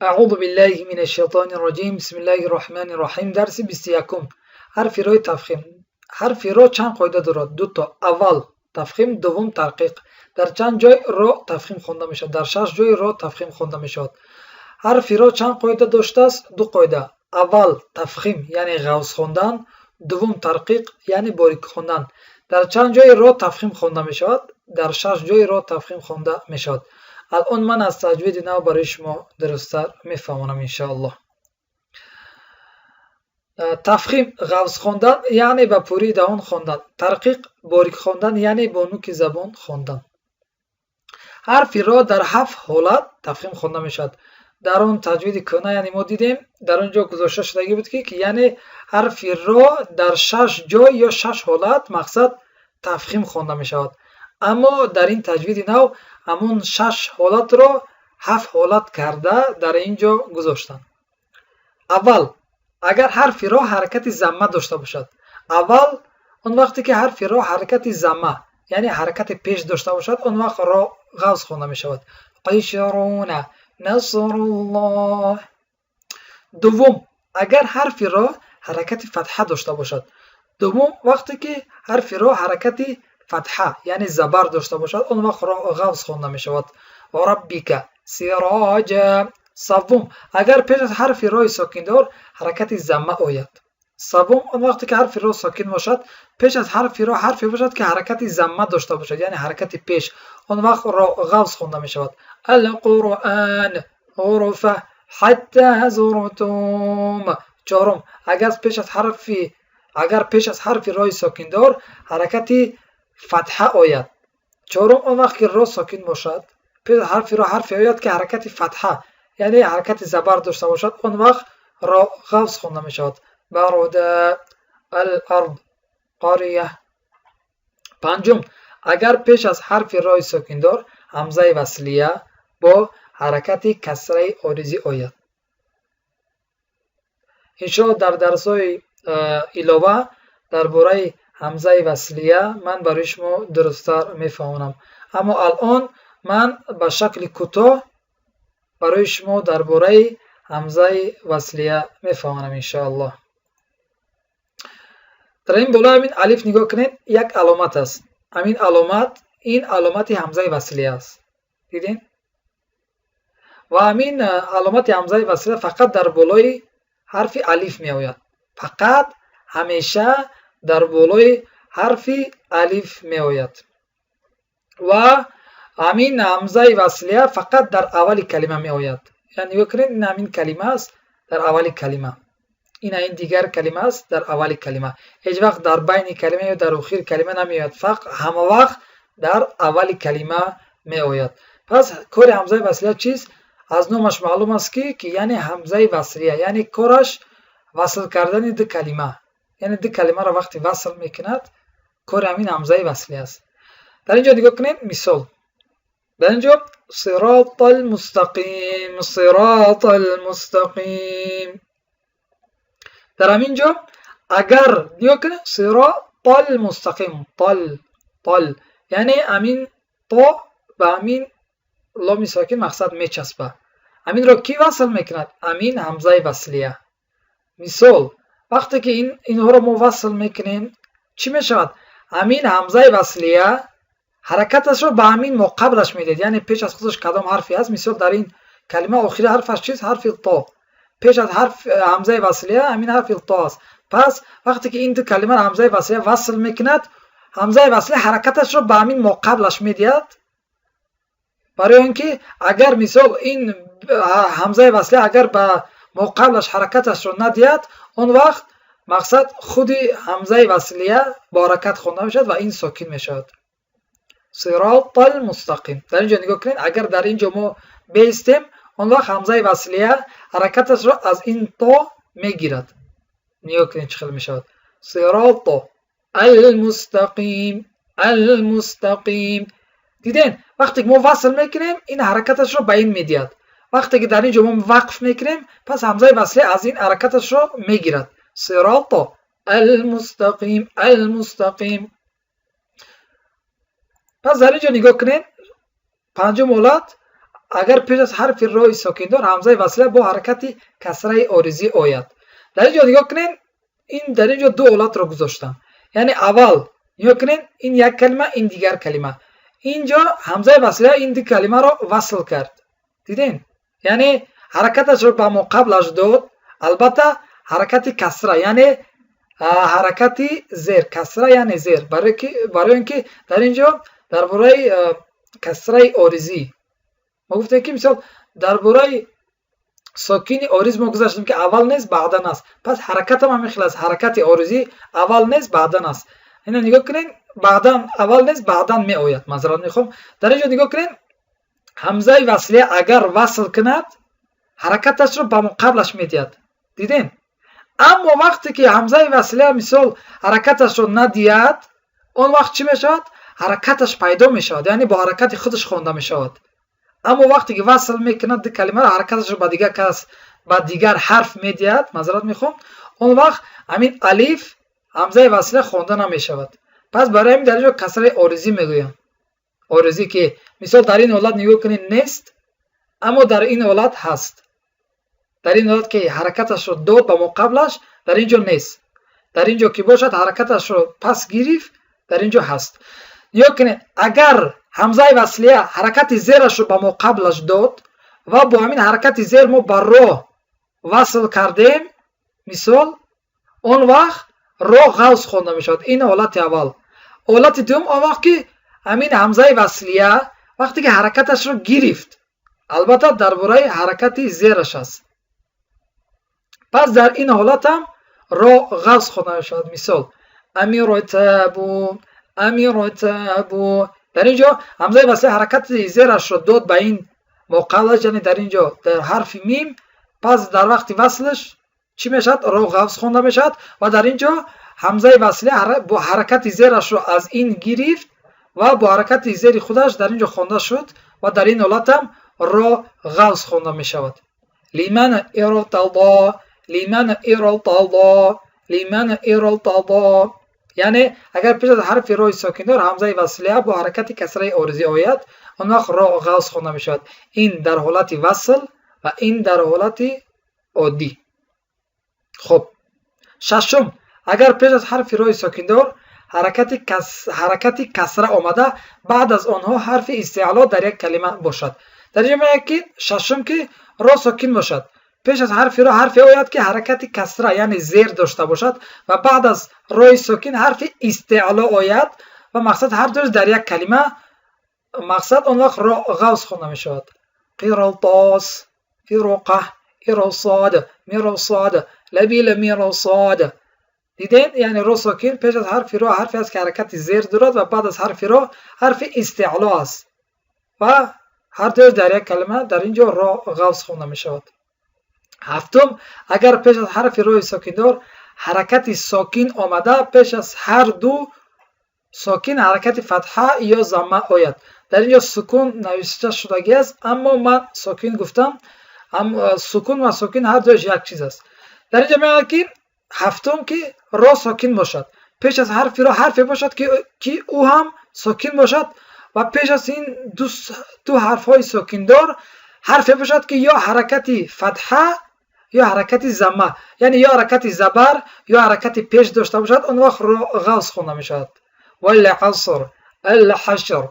أعوذ بالله من الشيطان الرجيم. بسم الله الرحمن الرحيم. Дарси 21-ум. Ҳарфи рои тафхим. Ҳарфи ро чанд қоида дорад? Дуто: аввал тафхим, дуввум тарқиқ. Дар чанд ҷой ро тафхим хонда мешавад? Дар шаш ҷой ро тафхим хонда мешавад. Ҳарфи ро чанд қоида доштааст? Ду қоида: аввал тафхим, яъне ғафз хондан, дуввум тарқиқ, яъне борик хондан. Дар чанд ҷои ро тафхим хонда мешавад? Дар шаш ҷои ро тафхим хонда мешавад. Алон ман аз таҷвиди нав барои шумо дурусттар мефаҳмонам, иншоаллоҳ. Тафхим ғафз хондан, яъне ба пурии даҳон хондан. Тарқиқ борик хондан, яъне бо нуки забон хондан. Ҳарфи ро дар ҳафт ҳолат тафхим хонда мешавад. Дар он таҷвиди кӯҳна, яъне мо дидем, дар он ҷо гузошта шудагӣ буд, ки яъне ҳарфи ро дар шаш ҷой ё шаш ҳолат, мақсад, тафхим хонда мешавад. Аммо дар ин таҷвиди нав ҳамон шаш ҳолатро ҳафт ҳолат карда дар ин ҷо гузоштанд. Аввал, агар ҳарфи ро ҳаракати замма дошта бошад. Аввал, он вақте ки ҳарфи ро ҳаракати замма, яъне ҳаракати пеш дошта бошад, он вақт ро ғафз хонда мешавад: عشرون، نصر الله. Дуввум, агар ҳарфи ро ҳаракати фатҳа дошта бошад. Дуввум, вақте ки ҳарфи ро ҳаракати фатҳа, яъне забар дошта бошад, он вақт ро ғафз хонда мешавад: ربك سراجا. Саввум, агар пеш аз ҳарфи рои сокиндор ҳаракати замма ояд. Саввум, он вақте ки ҳарфи ро сокин бошад, пеш аз ҳарфи ро ҳарфе бошад, ки ҳаракати замма дошта бошад, яъне ҳаракати пеш, он вақт ро ғафз хонда мешавад: القرآن، غرفة، حتى زرتم. Чорум, агар пеш аз ҳарфи рои сокиндор ҳаракати фатҳа ояд. Чорум, он вақт ки ро сокин бошад, пеш аз ҳарфи ро ҳарфе ояд, ки ҳаракати фатҳа, яъне ҳаракати забар дошта бошад, он вақт ро ғафз хонда мешавад: بردا، الأرض، قرية. Панҷум, агар пеш аз ҳарфи рои сокиндор ҳамзаи васлия бо ҳаракати касраи оризӣ ояд. Иншоалло, дар дарсҳои илова дар бораи ҳамзаи васлия ман барои шумо дурусттар мефаҳмонам, аммо алон ман ба шакли кӯтоҳ барои шумо дар бораи ҳамзаи васлия мефаҳмонам, иншоаллоҳ. Дар ин болои ҳамин алиф нигоҳ кунед, як аломат аст. Ҳамин аломат, ин аломати ҳамзаи васлия аст, дидем? Ва ҳамин аломати ҳамзаи васлия фақат дар болои ҳарфи алиф меояд, фақат ҳамеша дар болои ҳарфи алиф меояд. Ва ҳамин ҳамзаи васлия фақат дар аввали калима меояд. Яъне нигоҳ кунед, ин ҳамин калима аст, дар аввали калима, ин ин дигар калима аст, дар аввали калима. Ҳеҷ вақт дар байни калима ё дар охири калима намеояд, фақат ҳама вақт дар аввали калима меояд. Пас кори ҳамзаи васлия чист? Аз номаш маълум аст, ки яъне ҳамзаи васлия, яъне кораш васл кардани ду калима, яъне ду калимаро вақте васл мекунад, кори ҳамин ҳамзаи васлия аст. Дар ин ҷо нигоҳ кунед, мисол. Дар ин ҷо صراط المستقيم، صراط المستقيم. Дар ҳамин ҷо агар нигоҳ кунед, صراط المستقيم، тол, тол, яъне ҳамин то ба ҳамин ломи сокин, мақсад, мечаспад. Ҳаминро кӣ васл мекунад? Ҳамин ҳамзаи васлия. Мисол, вақте ки инҳоро мо васл мекунем, чӣ мешавад? Ҳамин ҳамзаи васлия ҳаракаташро ба ҳамин моқаблаш медиҳад, яъне пеш аз худаш кадом ҳарфе аст. Мисол, дар ин калима охири ҳарфаш чист? Ҳарфи то. Пеш аз ҳарф ҳамзаи васлия ҳамин ҳарфи то аст. Пас вақте ки ин ду калимаро ҳамзаи васлия васл мекунад, ҳамзаи васлия ҳаракаташро ба ҳамин моқаблаш медиҳад. Барои он ки агар, мисол, ин ҳамзаи васлия агар ба моқаблаш ҳаракаташро надиҳад, он вақт, мақсад, худи ҳамзаи васлия бо ҳаракат хонда мешавад ва ин сокин мешавад: صراط المستقيم. Дар ин ҷо нигоҳ кунед, агар дар ин ҷо мо беистем, он вақт ҳамзаи васлия ҳаракаташро аз ин то мегирад. Нигоҳ кунед, чӣ хел мешавад: صراط المستقيم، المستقيم. Диден, вақте ки мо васл мекунем, ин ҳаракаташро ба ин медиҳад. Вақте ки дар ин ҷо мо вақф мекунем, пас ҳамзаи васлия аз ин ҳаракаташро мегирад: صراط المستقيم، المستقيم. Пас дар ин ҷо нигоҳ кунед, панҷум ҳолат. Агар пеш аз ҳарфи рои сокиндор ҳамзаи васлия бо ҳаракати касраи оризӣ ояд. Дар ин ҷо нигоҳ кунед, ин дар ин ҷо ду ҳолатро гузоштам. Яъне аввал нигоҳ кунед, ин як калима, ин дигар калима. Ин ҷо ҳамзаи васлия ин ду калимаро васл кард, дидем, яъне ҳаракаташро ба моқаблаш дод. Албатта, ҳаракати касра, яъне ҳаракати зер, касра яъне зер, барои он ки дар ин ҷо дар бораи касраи оризӣ мо гуфтем, ки мисол дар бораи сокини ориз мо гузаштем, ки аввал нест, баъдан аст. Пас ҳаракатам ҳамин хел аст: ҳаракати оризӣ аввал нест, баъдан аст. Ина нигоҳ кунед, баъдан аввал нест, баъдан меояд. Маъзарат мехоҳам. Дар ин ҷо нигоҳ кунед, ҳамзаи васлия агар васл кунад, ҳаракаташро ба моқаблаш медиҳад, дидем. Аммо вақте ки ҳамзаи васлия, мисол, ҳаракаташро надиҳад, он вақт чӣ мешавад? Ҳаракаташ пайдо мешавад, яъне бо ҳаракати худаш хонда мешавад. Аммо вақте ки васл мекунад ду калимаро, ҳаракаташро ба дигар кас, ба дигар ҳарф медиҳад, маъзарат мехоҳам, он вақт ҳамин алиф ҳамзаи васлия хонда намешавад. Пас барои ҳамин дар ин ҷо касраи оризӣ мегӯянд. Оризӣ ки, мисол, дар ин ҳолат нигоҳ кунед, нест, аммо дар ин ҳолат ҳаст. Дар ин ҳолат ки ҳаракаташро дод ба моқаблаш, дар ин ҷо нест. Дар ин ҷо ки бошад, ҳаракаташро пас гирифт, дар ин ҷо ҳаст. Нигоҳ кунед, агар ҳамзаи васлия ҳаракати зерашро ба моқаблаш дод ва бо ҳамин ҳаракати зер мо ба ро васл кардем, мисол, он вақт ро ғафз хонда мешавад. Ин ҳолати аввал. Ҳолати дуюм, он вақт ки ҳамин ҳамзаи васлия вақте ки ҳаракаташро гирифт, албатта, дар бораи ҳаракати зераш аст, пас дар ин ҳолатам ро ғафз хонда мешавад. Мисол: أم ارتابوا، أم ارتابوا. Дар ин ҷо ҳамзаи васлия ҳаракати зерашро дод ба ин моқаблаш, яъне дар ин ҷо дар ҳарфи мим. Пас дар вақти васлаш чӣ мешавад? Ро ғафз хонда мешавад. Ва дар ин ҷо ҳамзаи васлия бо ҳаракати зерашро аз ин гирифт ва бо ҳаракати зери худаш дар ин ҷо хонда шуд ва дар ин ҳолатам ро ғафз хонда мешавад. لمن ارتضى، لمن ارتضى، لمن ارتضى. Яъне агар пеш аз ҳарфи рои сокиндор ҳамзаи васлия бо ҳаракати касраи оризӣ ояд, он вақт ро ғафз хонда мешавад. Ин дар ҳолати васл ва ин дар ҳолати оддӣ. Хуб, шашум: агар пеш аз ҳарфи рои сокиндор ҳаракати касра омада, баъд аз онҳо ҳарфи истеъло дар як калима бошад. Дар инҷо мегӯяд, ки шашум, ки ро сокин бошад, пеш аз ҳарфи ро ҳарфе ояд, ки ҳаракати касра, яъне зер дошта бошад, ва баъд аз рои сокин ҳарфи истеъло ояд ва мақсад ҳар душ дар як калима, мақсад, он вақт ро ғафз хонда мешавад. قرطاس، فرقة، إرصاد، مرصاد، لبالمرصاد. Дидем, яъне ро сокин, пеш аз ҳарфи ро ҳарфе аст, ки ҳаракати зер дорад, ва баъд аз ҳарфи ро ҳарфи истеъло аст ва ҳар дуяш дар як калима, дар ин ҷо ро ғафз хонда мешавад. Ҳафтум: агар пеш аз ҳарфи рои сокиндор ҳаракати сокин омада, пеш аз ҳар ду сокин ҳаракати фатҳа ё замма ояд. Дар ин ҷо сукун навишта шудагӣ аст, аммо ман сокин гуфтам. Сукун ва сокин ҳар дуяш як чиз аст. Дар ин ҷо мегӯяд, ки ҳафтум, ки ро сокин бошад, пеш аз ҳарфи ро ҳарфе бошад, ки ӯ ҳам сокин бошад, ва пеш аз ин ду ҳарфҳои сокиндор ҳарфе бошад, ки ё ҳаракати фатҳа, ё ҳаракати замма, яъне ё ҳаракати забар, ё ҳаракати пеш дошта бошад, он вақт ро ғафз хонда мешавад. والعصر، الحشر،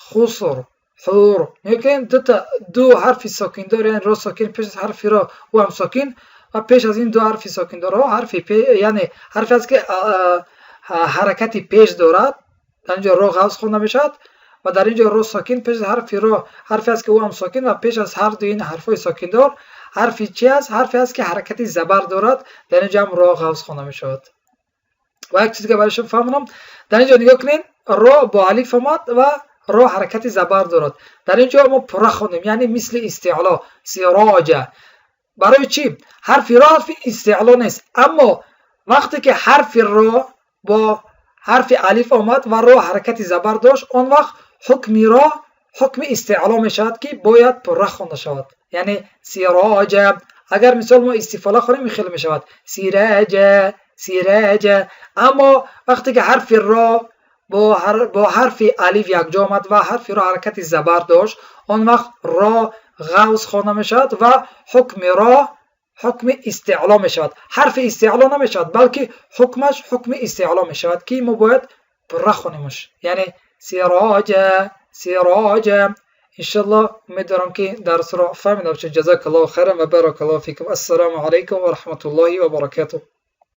خسر، حور. Мекунем дута ду ҳарфи сокиндор, яъне ро сокин, пеш аз ҳарфи ро ӯ ҳам сокин, ва пеш аз ин ду ҳарфи сокиндорҳо ҳарфи, яъне ҳарфе аст, ки ҳаракати пеш дорад, дар ин ҷо ро ғафз хонда мешавад. Ва дар ин ҷо ро сокин, пеш аз ҳарфи ро ҳарфе аст, ки ӯ ҳам сокин, ва пеш аз ҳар ду ин ҳарфҳои сокиндор ҳарфи чи аст? Ҳарфе аст, ки ҳаракати забар дорад, дар ин ҷо ҳам ро ғафз хонда мешавад. Ва як чиз дига барои шумо фаҳмонам. Дар ин ҷо нигоҳ кунед, ро бо алиф омад ва ро ҳаракати забар дорад. Дар ин ҷо мо пурра хондем, яъне мисли истеъло: سراجا. Барои чӣ? Ҳарфи ро ҳарфи истеъло нест, аммо вақте ки ҳарфи ро бо ҳарфи алиф омад ва ро ҳаракати забар дошт, он вақт ҳукми ро ҳукми истеъло мешавад, ки бояд пурра хонда шавад, яъне سراجا. Агар, мисол, мо истифола хонем, ин хеле мешавад: سراجا، سراجا. Аммо вақте ки ҳарфи ро Бо ҳарфи алиф якҷо омад ва ҳарфи ро ҳаракати забар дошт, он вақт ро ғафз хонда мешавад ва ҳукми ро ҳукми истеъло мешавад. Ҳарфи истеъло намешавад, балки ҳукмаш ҳукми истеъло мешавад, ки мо бояд пурра хонемаш, яъне سراجا، سراجا. Иншаллоҳ, умед дорам, ки дарсро фаҳмида бошед. جزاك الله خيرا وبارك الله فيكم. السلام عليكم ورحمة الله وبركاته.